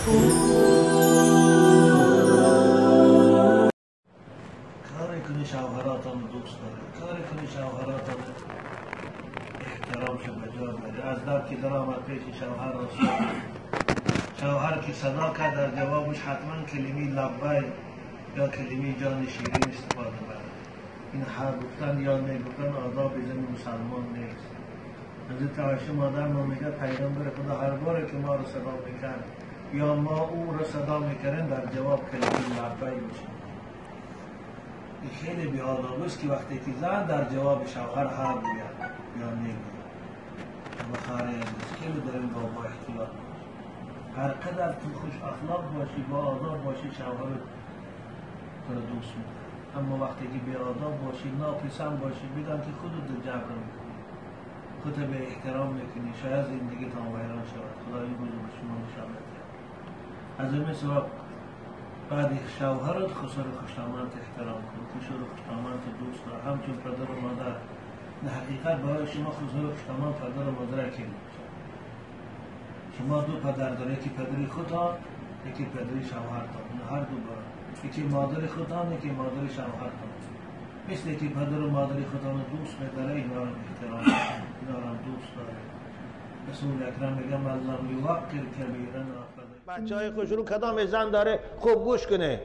کاری کنی شوهراتان دوست داره، کاری کنی شوهراتان احترامش به جا بره. از در که در آمد پیش شوهر را شوهر که صدا کرد در جوابش حتما کلمی لبی یا کلمی جان شیرین استفاده بره. این هر گفتن یا نگفتن آداب زن مسلمان نیست. حضرت عایشه مادر ما میگه پیغمبر خدا هر بار که ما رو صدا میکرد یا ما او رو صدا میکردیم در جواب کلمی لبی میشه. این خیلی بی‌آداب است که وقتی که زن در جواب شوهر هر گوید یا نگوید. اما خواهر عزیز خیلی در این بابا احتیاط باش. هر قدر تو خوش اخلاق باشی با آداب باشی شوهر تو رو دوست می‌داره. اما وقتی که بی‌آداب باشی ناپسند باشی بدان که خودت جبر میکنی، خودت به احترام میکنی، شاید زندگی تا ویران شود. خدا این روز به شما نشان بده. از این سبب بعد شوهرت خسر خوشامد احترام کن، خسر خوشامد دوست دار، همچون پدر و مادر. در حقیقت برای شما خسر خوشامد پدر و مادر که شما دو پدر داره، یکی پدری خودتان یکی پدری شوهرتان، هر دو برای یکی مادر خودتان یکی مادر شوهرتان. مثل که پدر و مادر خودتان دوست می‌داره اینا رو احترام، اینا رو دوست داره. رسول اکرم میگه من لم یوقر کبیرنا. بچه های خوشرو کدام زن داره خوب گوش کنه.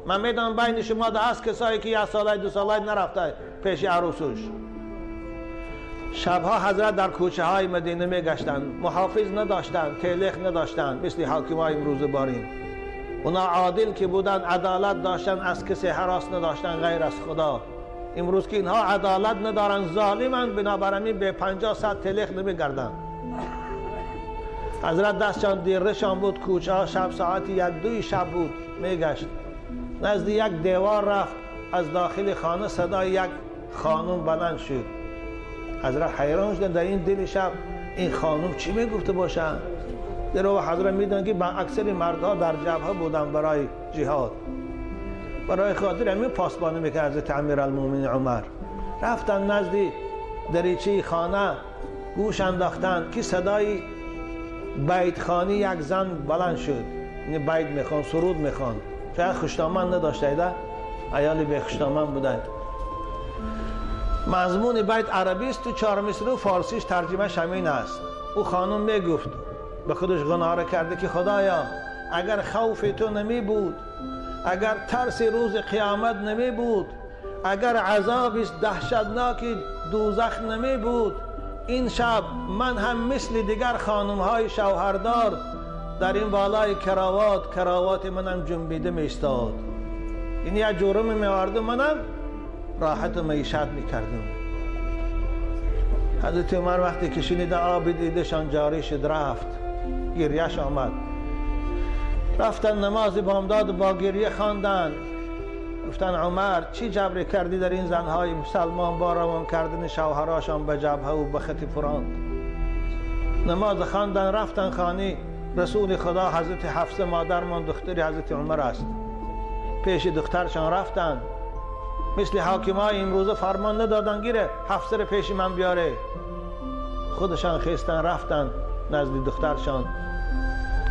من میدونم بین شما هست کسایی که یک ساله دو ساله نرفته پیش عروسش. شبها حضرت در کوچه های مدینه میگشتند، محافظ نداشتند، تلخ نداشتند مثل حاکم های امروز بارین. اونا عادل که بودن، عدالت داشتن، از کسی هراس نداشتن غیر از خدا. امروز که اینها عدالت ندارن، ظالمن، بنابراین به 50-100 تلخ نمیگردن. حضرت دستشان دیرشان بود، کوچه ها شب ساعت 1-2 شب بود میگشت. نزد یک دیوار رفت، از داخل خانه صدای یک خانم بلند شد. حضرت حیران شدن در این دل شب این خانم چی میگفته باشن؟ در او حضرت میدونن که اکثر مردها در جبهه بودن برای جهاد، برای خاطر همین پاسبانی میکرد حضرت امیرالمومنین عمر. رفتن نزد دریچه خانه، گوش انداختن که صدای بیت خانی یک زن بلند شد. یعنی بیت میخوان، سرود میخوان. شاید خوشدامن نداشته، ایده عیالی به خوشدامن بودن. مضمون بیت عربی است، تو 4 مصرع فارسیش ترجمه همین است. او خانم میگفت به خودش غناره کرده که خدایا اگر خوف تو نمی بود، اگر ترس روز قیامت نمی بود، اگر عذاب دهشتناک دوزخ نمی بود، این شب من هم مثل دیگر خانم های شوهردار در این بالای کراوات، کراوات منم جنبیده می ایستاد. این یک جرم می آورد، منم راحت و معیشت می کردم. حضرت عمر وقتی که شنید آب دیدشان جاری شد رفت، گریهش آمد. رفتن نماز بامداد با گریه خواندن. گفتن عمر چی جبری کردی در این زنهای مسلمان با روان کردن شوهراشان به جبهه و به خط فراند؟ نماز خواندن، رفتن خانه رسول خدا. حضرت حفصه مادرمان دختر حضرت عمر است، پیش دخترشان رفتن. مثل حاکمای امروزه فرمان ندادن گیره حفصه رو پیش من بیاره. خودشان خیستن رفتن نزد دخترشان،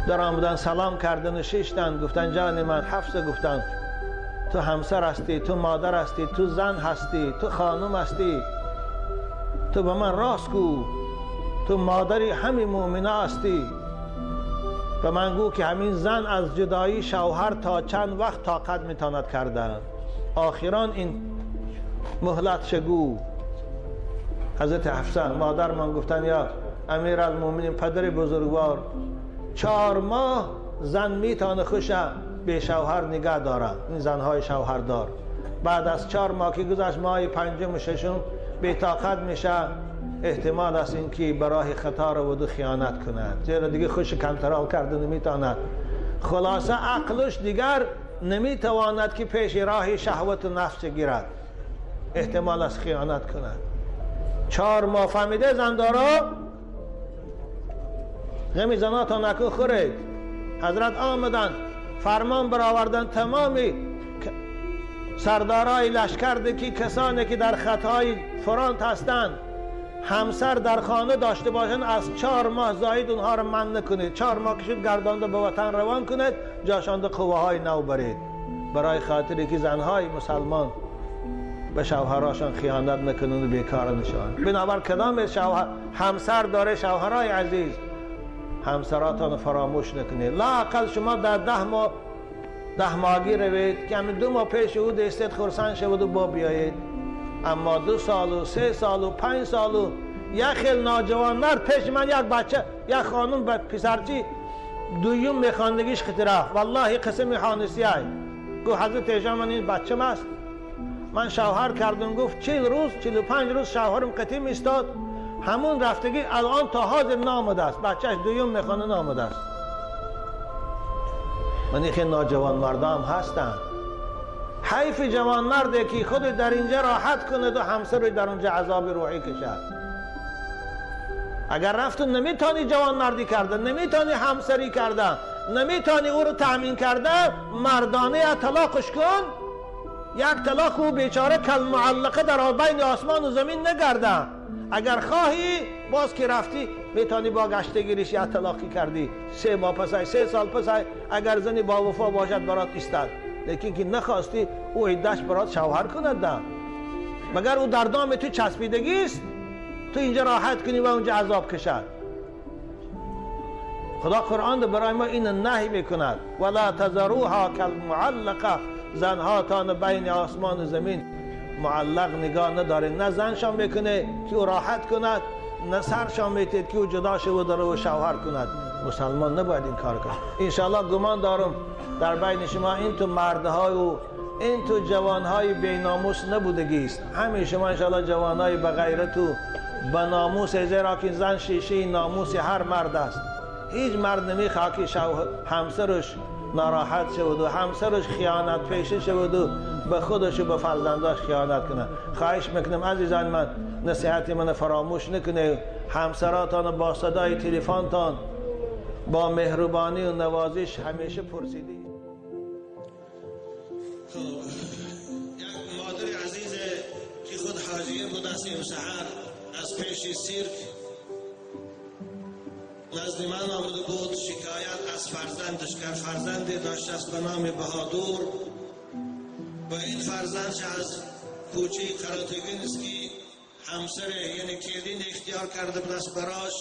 در آمدن سلام کردن و ششتن. گفتن جان من حفصه، گفتن تو همسر هستی، تو مادر هستی، تو زن هستی، تو خانم هستی، تو به من راست گو، تو مادری همین مؤمنه هستی، به من گو که همین زن از جدایی شوهر تا چند وقت طاقت میتواند کردن، آخران این مهلت شگو. حضرت حفصه مادر من گفتن یا امیرالمومنین پدر بزرگوار، 4 ماه زن میتونه خوشه به شوهر نگه داره، این زنهای شوهردار. بعد از 4 ماه که گذشت، ماه 5 و 6 بی طاقت میشه، احتمال است اینکه برای خطا رو و خیانت کند، زیرا دیگه خوش کنترل کرده نمیتواند. خلاصه عقلش دیگر نمیتواند که پیش راه شهوت و نفس گیرد، احتمال است خیانت کند. 4 ماه فهمیده زندارا غمی زناتا نکو خورید. حضرت آمدن فرمان برآوردن تمامی سردارای لشکر که کسانی که در خطای فرانت هستند همسر در خانه داشته باشند از 4 ماه زاید اونها رو من نکنید. 4 ماه کشید گردانده به وطن روان کنید، جاشانده قوه های نو برید، برای خاطری که زنهای مسلمان به شوهراشان خیانت نکنند و بیکار نشوند. بنابر کدام شوهر همسر داره، شوهرای عزیز همسراتان فراموش نکنید. لااقل شما در 10 ماه 10 ماهگی روید که همین 2 ماه پیش او دستت خرسند شود و با بیایید. اما 2 سال و 3 سال و 5 سال و یک خیلی ناجوان مرد پیش من یک بچه یک خانم به پسرچی دویم میخواندگیش خطی رفت، والله قسم حانسی های گفت حضرت ایشان من این بچه است، من شوهر کردم. گفت 40 روز 45 روز شوهرم قطعی میستاد، همون رفتگی الان تا حاضر نامده است، بچهش دویم میخوانه نامده است. من این خیلی ناجوان مردم هستند. حیف جوان مرده که خود در اینجا راحت کند و همسر در اونجا عذاب روحی کشد. اگر رفت نمیتونی جوان مردی کردن، نمیتونی همسری کردن، نمیتونی او رو تأمین کردن، مردانه طلاقش کن. یک طلاق او بیچاره کل معلقه در بین آسمان و زمین نگرده. اگر خواهی باز که رفتی میتونی با گشتگیریش یک طلاقی کردی، 3 ماه پسای 3 سال پسای اگر زنی با وفا باشد برات ایستاد، لیکن که نخواستی او عدهش برات شوهر کند ده. مگر او در دام تو چسبیدگی است؟ تو اینجا راحت کنی و اونجا عذاب کشد. خدا قرآن برای ما این نهی میکند، ولا تذروها کالمعلقه، زنهاتان بین آسمان و زمین معلق نگاه نداره. نه زنشان میکنه که او راحت کند، نه سرشان میتید که او جدا شود و شوهر کند. مسلمان نباید این کار کند. انشاءالله گمان دارم در بین شما این تو مردهای و این تو جوانهای بی ناموس نبودگی است. همه شما انشاءالله جوانهای بغیرت و به ناموس، زیرا که زن شیشه ناموس هر مرد است. هیچ مرد نمیخواد که همسرش ناراحت شود و همسرش خیانت پیشه شود و به خودش و به فرزنداش خیانت کنه. خواهش میکنم عزیزان من، نصیحت من فراموش نکنه. همسراتان با صدای تلفنتان با مهربانی و نوازش همیشه پرسیدی. یک مادر عزیز که خود حاجیه بود از این سحر از پیش سیرک نزد من آمده بود، شکایت از فرزندش کرد. فرزندی داشته است به نام بهادر و این فرزندش از کوچه قراتگین است که همسر یعنی کلین اختیار کرده بود است براش.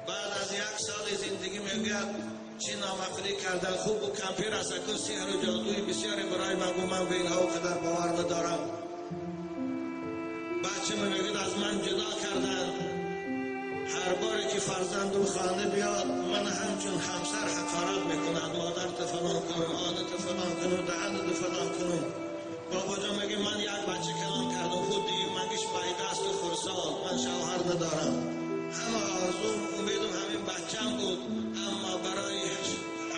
بعد از 1 سال زندگی میگوید چه نامعقولی کردن، خوب و کمپیر است، که سحر و جادوی بسیاری برای من گفت، من به اینها قدر باور ندارم. بچه من میگوید از من جدا کردن، هر باری که فرزندم خانه بیاد من همچون همسر حقارت میکنند، مادر تو فلان کنم، آن تو فلان کنم، دهن تو فلان کنم. بابا جان میگه من یک بچه کلان کردم، خود دیگه منگیش بایده است و خرسال، من شوهر ندارم. همه آرزوم امیدم همین بچم بود، اما برای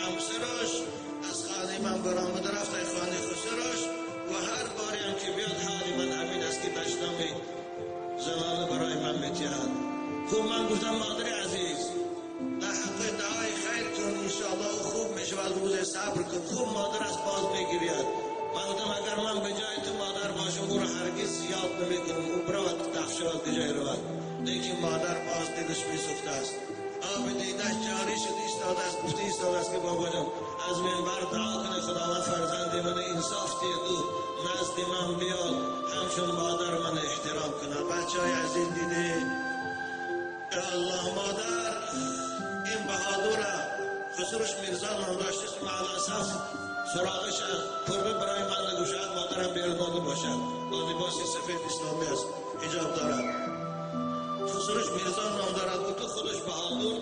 همسرش از خانه من برآمده رفت خانه خسرش و هر باری هم که بیاد حال من همین است که دشنام زنانه برای من میتیند. خوب من گفتم مادر عزیز در حق دعای خیر کن، انشاءالله خوب میشود، روز صبر کن. خوب مادر از باز میگیرید. من گفتم اگر من به جای تو مادر باشم او را هرگز یاد نمیکنم، او برود دفع شود به جای رود. لیکن مادر باز دلش میسوخته است، آب دیدش جاری شد، ایستاده است، گفته ایستاده است که بابا جان از منبر دعا کنه خداوند فرزند من انصاف دید و نزد من بیاد، همچون مادر من احترام کنه. بچه های عزیز دیده الله مادر این بهادر خسرش میرزا نام داشته است، معلاسف سراغش پربه برای من نگوشد، مادرم بیرون داده باشد، با لباس سفید اسلامی است، حجاب دارد. خسرش میرزا نام دارد و تو خودش بهادر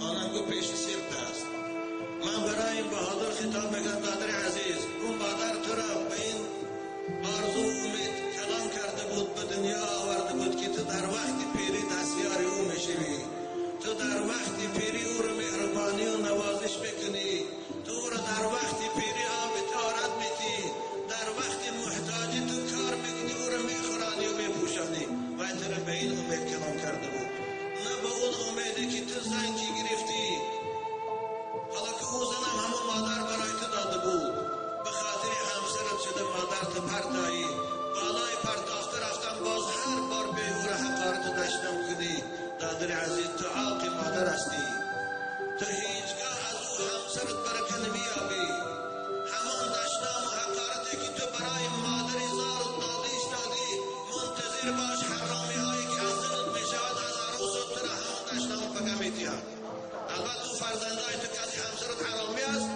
خانم گو پیش سیرک است. من برای این بهادر خطاب میکنم مادر عزیز، اون مادر تو را به این آرزو امید کلام کرده بود، به دنیا آورده بود که تو در وقت پیری دستیار او میشوی، تو در وقت پیری او را مهربانی و نوازش میکنی، تو او را در وقت پیری آب طهارت میدی، در وقت محتاجی تو کار میکنی، او را میخورانی و میپوشانی. و تو را به این امید کلام کرده بود. نه به او فرزندای تو کسی همسرت حرامی است،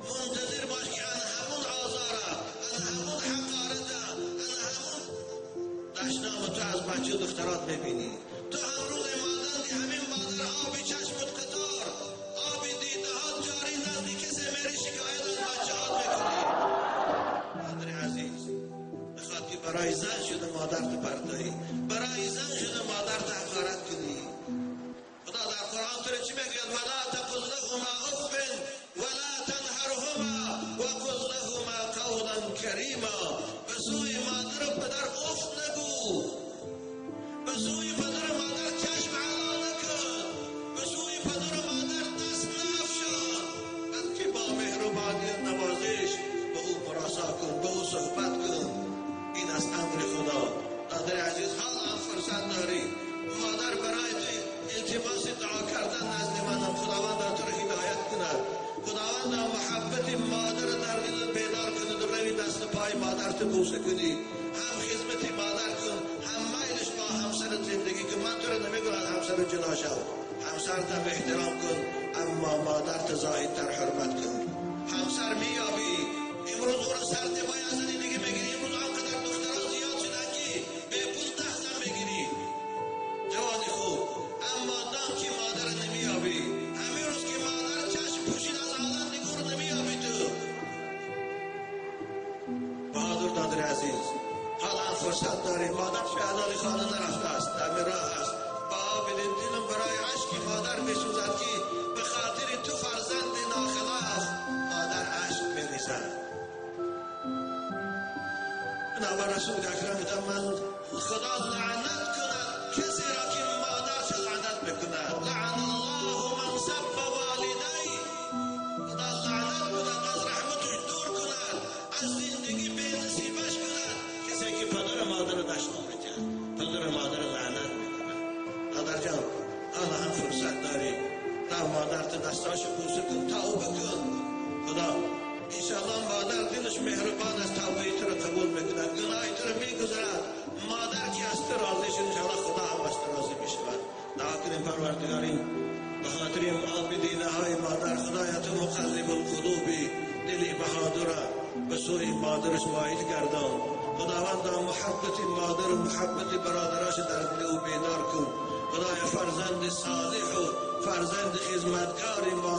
منتظر باش که ان همون آزاره، ان همون حقارته، ان همون دشنام تو از بچه و دخترات میبینی. تو هم روز مادر همین مادر آبی چشمت قطار، آبی دیدهات جاری، نزدی کسی میری شکایت از بچه هات میکنی. مادر عزیز میخواد که برای زن شده مادر تو پردایی، برای زن شده مادر تو حقارت کنی. خدا در قرآن تو چی میگوید؟ ولا تقل لهما اف ولا تنهرهما وقل لهما قولا کریما. به سوی مادر و پدر اف نگو، به سوی پدر و مادر چشم علا نکن، به سوی پدر و مادر دست نفشان، بلکه با مهربانی و نوازش به او مراسا کن، به او صحبت کن. این از امر خدا. مادر عزیز حالا هم فرصت داری، مادر برای تو التماس دعا کردن نزد منم، خداوند تو را هدایت کند، خداوند محبت مادر در دلت بیدار کند و روی دست پای مادر تو بوسه کنی، هم خدمت مادر کن، هم میلش با همسرت زندگی کن. من تو را نمیگویم همسر جدا شو، همسرت هم احترام کن، اما مادر تو زاهدتر حرمت کن. همسر میابی امروز او را سر تبای از زنی دیگه میگیری، امروز آنقدر دخترها زیاد شدن که به پول 10 زن میگیری جوانی خوب، اما دام که مادر نمیابی، همین روز که مادر چشم پوشید از عالم دیگه او رو نمیابی تو. بهادر دادر عزیز حالا فرصت داری، مادر شهداد خانه نرفته است، در راه است. با آبدین دلم برای عشق مادر میسوزد که به خاطر تو فرزند ناخلاف مادر عشق میریزد. بنابر رسول اکرم من خدا لعنت کند کسی را که مادرش لعنت بکند. لعن الله من سب والدی. خدا لعنت کند، از رحمتش دور کند، از زندگی بی نصیبش کند کسی که پدر و مادر دشنام میکرد، پدر و مادر لعنت میکند. مادر جان حالا هم فرصت داری، تا مادر تو دستاش بوسه کن، توبه کن. خدا انشاءالله مادر دلش مهربان است، توبه تو را قبول میکند، گناه تو را میگذرد. مادر که از تو راضی شد انشاءالله خدا هم از تو راضی میشود. دعا کنیم پروردگاریم به خاطر آب دینه های مادر، خدایا تو مقلب القلوبی، دلی بهادر به سوی مادرش مایل گردان. خداوند محبت مادر و محبت برادرش در دل او بیدار کن. خدای فرزند صالح و فرزند خدمتگار مادر